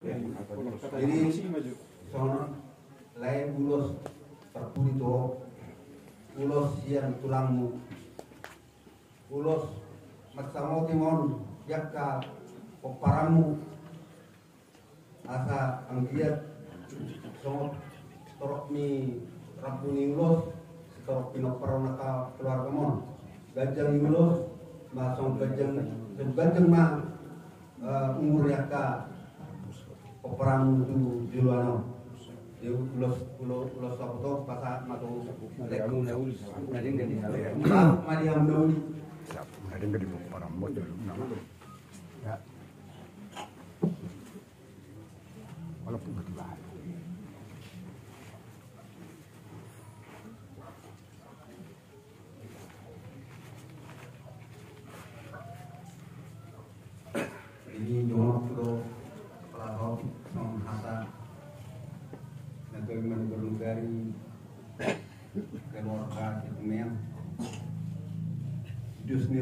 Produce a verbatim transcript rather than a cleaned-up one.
Jadi songon lae ulos terpudi tu ho, ulos sian tulangmu, ulos mansamoti ma on di angka pomparanmu, asa anggiat songon torop ni rambu ni ulos, sitorop pinompar on angka keluargamu on. Ganjang ni ulos ma songon ganjang, songon ganjang ma eh, umur ni angka pomparanmu tu joloan on. Jadi ulos, ulos, ulos saputo pasahat ma tu. Mari hamu na uli. Mari hamu na uli. Ya. Walaupun ketiga. Jadi jonok do kepala hop songon hata na gabe manugari-nugari keluarga Situmorang. Jus ni